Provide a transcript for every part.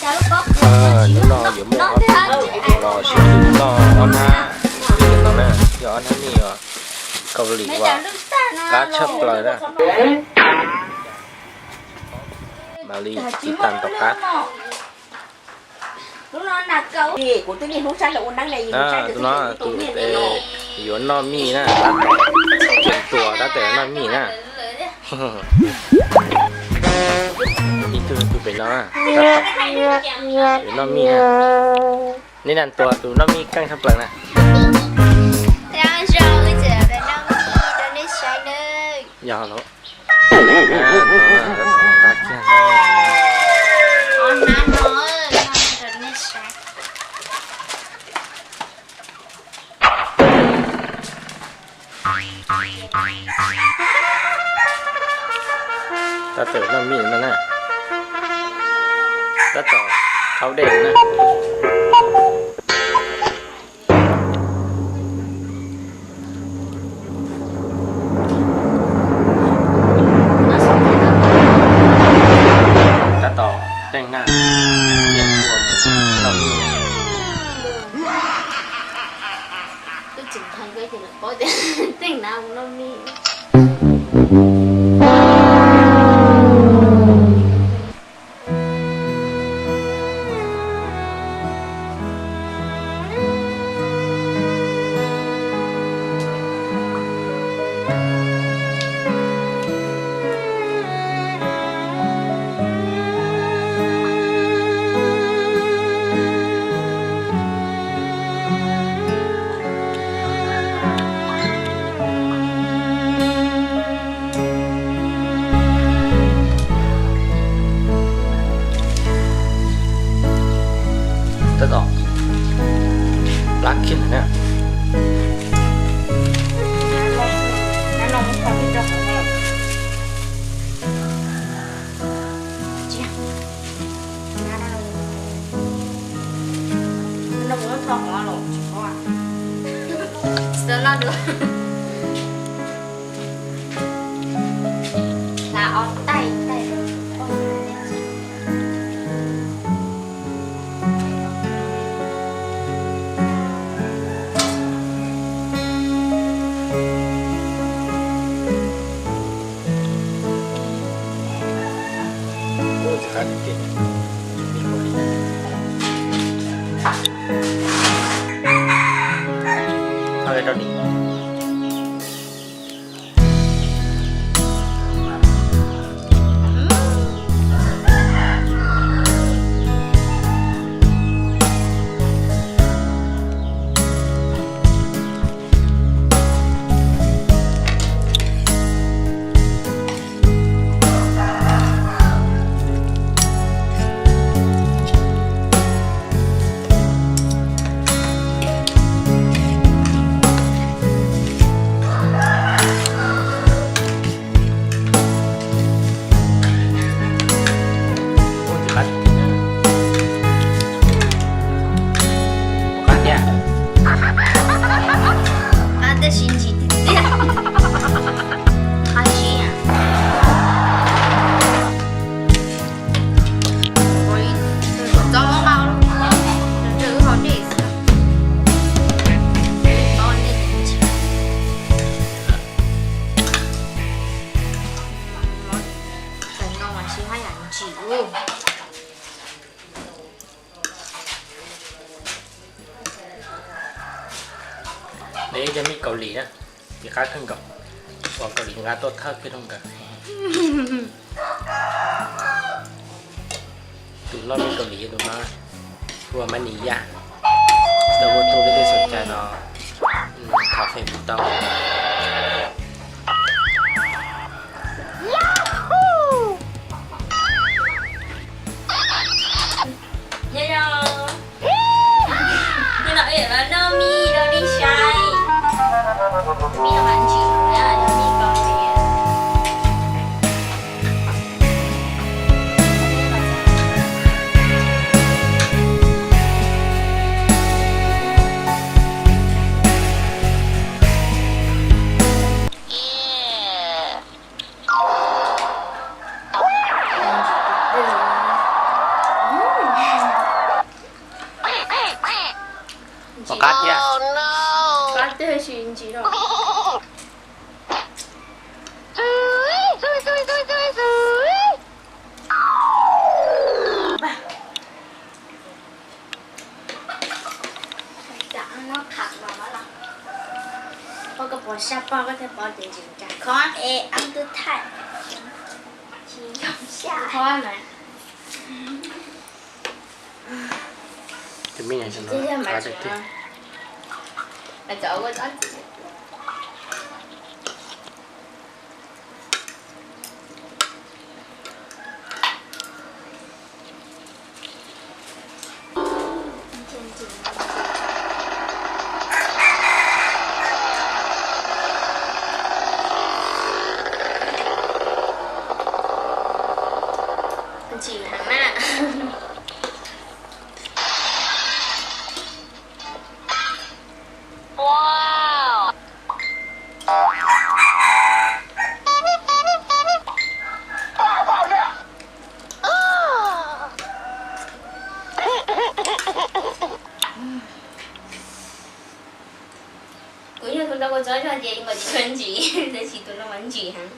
Hnub no yuav muab ob tug los sib tw noj ob hnab mij no na, yog ob hnab mij uas Kaus Lim uas qab tshaj plaws na. Mam li tsis tas tom qab. Tus no tus es yuav noj mij na, tab tom tuas tab tom noj mij na. Ib tug tus pem no na, tab tom yuav noj mij na. Neb na tuas tus noj mij keej tshaj plaws na. Yog lawm. Tab tom noj mij no na. Tab tom thauj dej na. Tab tom teej na, yeej ua mus noj mij. Twb tseem hais koj ces lawv paub tias teej na mus noj mij. Tab tom plab kiag na. Qab tiag. Qab tiag, siv ntsis tiag tiag. Qab siab. Txob muab qau, ntshe wb haus dej xwb. Txob nej ntsis. Kawg no mas siv haj yam ntsim ub. Nws yog mij Kaus Lim na, ces qab kawg nkaus, uas Kaus Lim nqa tuaj thawj kiag rau nkawd. Tus noj mij Kaus Lim tus no hu ua Mab Nis Yaj, tau ua tus li tej xom cai no, thov Facebook tau. Nyob zoo. Hnub no wb yuav los noj mij rau nej saib. Mij no mas ntsim na, yog mij Kaus Lim. Tab sis ntsis no. Ua koj pom sab pog koj thiaj pom tias ntsis cas. Khov es ab twb thaij. Khov mas. Tus me nyuam ntawd mas txawm ua txob txim. Ntsim heev na. Kuv yog tus nrog kua txob zog ces nkaus tsis tshua ntsim, tab sis tus no mas ntsim heev.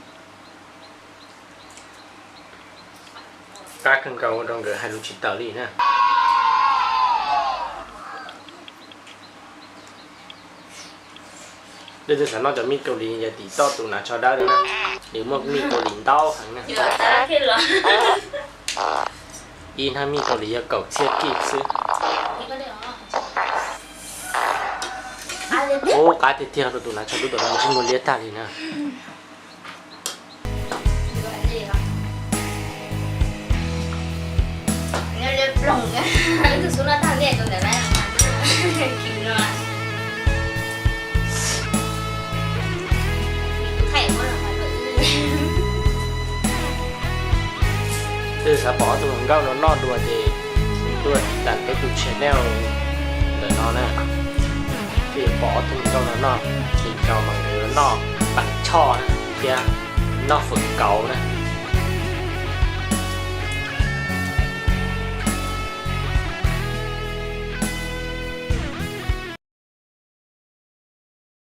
Qab kawg nkaus ua rau nkawd hais lus tsis tawm li na. Leej twg xav noj cov mij Kaus Lim yog tim toj tus hnav tsho dawb na, nws muaj mij Kaus Lim ntau heev na. Ib hnab mij Kaus Lim yog kaum txhiab kij xwb. Ub, qab tiag tiag rau tus hnav tsho dub tom no ntsej muag liab tag li na. Leej twg xav pom ob tug hluas nkauj no noj dua ces tuaj tiv tas peb tus channel ntawm no na, thiaj yuav pom ob tug hluas nkauj no noj, ces tau mas noj pam choj na thiab noj fawm kauv na.